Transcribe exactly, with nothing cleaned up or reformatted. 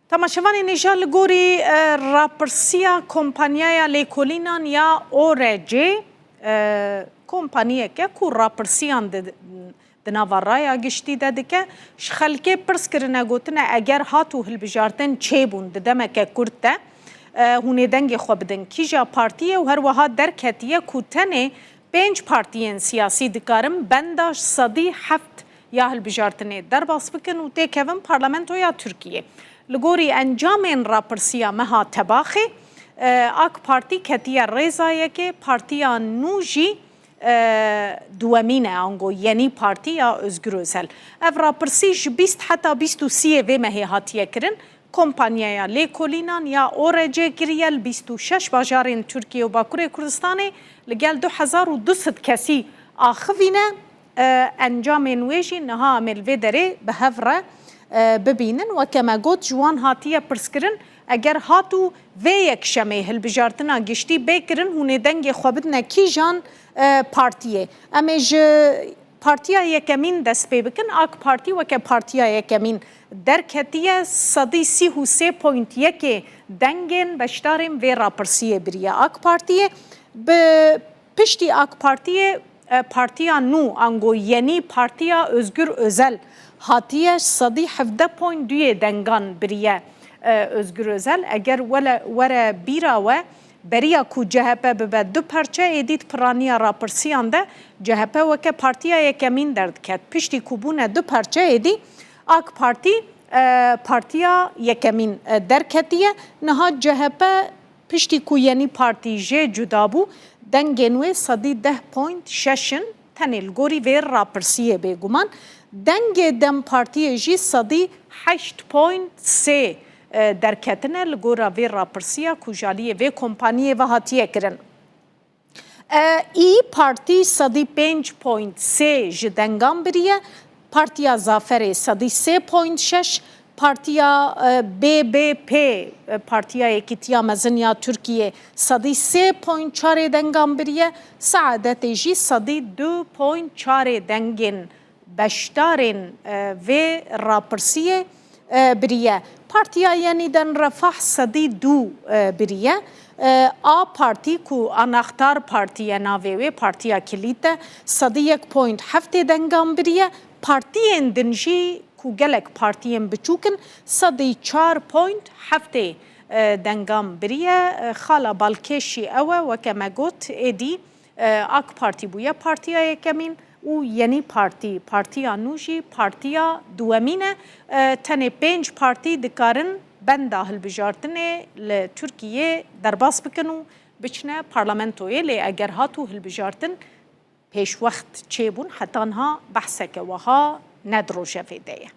Temaşevanên hêja, li gorî, e, rapirsiya kompanyaya lêkolînan ya O R C, e, kompaniyeke ku rapirsiyan di, di nava raya giştî de dike, ji xelkê pirs kirine, gotine eger hat û hilbijartin çêbûn di demeke kurt de, e, hûn ê dengê xwe bidin kîja partiyê û her wiha derketiye ku tenê pênc partiyên siyasî dikarin benda sedî heft ya hilbijartinê derbas bikin û têkevin parlamentoya Tirkiyê. Li gorî encamên rapirsiya meha Tebaxê, e, AK Partî ketiye rêza yekê, Partiya Nû jî, e, duwemîn e, ango Yenî Partî ya Özgür Özel. Ev rapirsî ji bîst heta bîst û siyê vê mehê hatiye kirin. Kompanyaya lêkolînan ya O R C kiriye li bîst û şeş bajarên Tirkiye û Bakurê Kurdistanê li gel du hezar û du sed kesî axivîne. E, encamên wê jî niha em ê li vê derê bi hev re, e, bibînin. Weke me got, ji wan hatiye pirskirin, eger hat û vê yekşemê hilbijartina giştî bê kirin, hûn ê dengê xwe bidine kîjan, e, partiyê? Em ê ji Partiya yekemîn dest pê bikin. AK Partî weke partiya yekemîn derketiye, sedî sî û sê point yekê dengên beşdarên vê rapirsiyê biriye AK Partiyê. Bi piştî AK Partiyê, e, Partiya Nû, ango Yenî Partiya Özgür Özel hatiye, sedî hevdeh point duyê dengan biriye, e, Özgür Özel. Eger wele, were bîra we, beriya ku C H P bibe du perçe, êdî di piraniya rapirsiyan de C H P weke partiya yekemîn derdiket. Piştî ku bûne du perçe, êdî AK Partî, e, partiya yekemîn, e, derketiye. Niha C H P piştî ku Yenî Partî jê cuda bû, dengên wê sedî deh point şeş in, tenê li gorî vê rapirsiyê bêguman. Dengê DEM Partiyê jî sedî heşt point sê, e, derketine li gora vê rapirsiya ku ji aliyê vê kompaniyê ve hatiye kirin. E, İYİ Partî sedî pênc point sê ji dengan biriye, Partiya Zaferê sedî sê point şeş, Partiya, e, B B P, e, Partiya Yekîtiya Mezin ya Tirkiyê sedî sê point çarê dengan biriye, Saadetê jî sedî du point çarê dengên beşdarên, e, vê rapirsiyê, e, biriye. Partiya Yenîden Refah sedî du, e, biriye. E, A Partî ku Anahtar Partî ye navê wê, Partiya Kilît e, sedî yek point heftê dengan biriye. Partiyên din jî ku gelek partiyên biçûk in, sedî çar point heftê, e, dengan biriye. E, xala balkêş jî ew e, weke me got, êdî, e, AK Partî bûye partiya yekemîn û Yenî Partî, Partiya Nû jî partiya duwemîn e. E, tenê pênc partî dikarin benda hilbijartinê li Tirkiyê derbas bikin û biçine parlamentoyê, lê eger hat û hilbijartin pêşwext çêbûn, heta niha behseke wiha ne di rojevê de ye.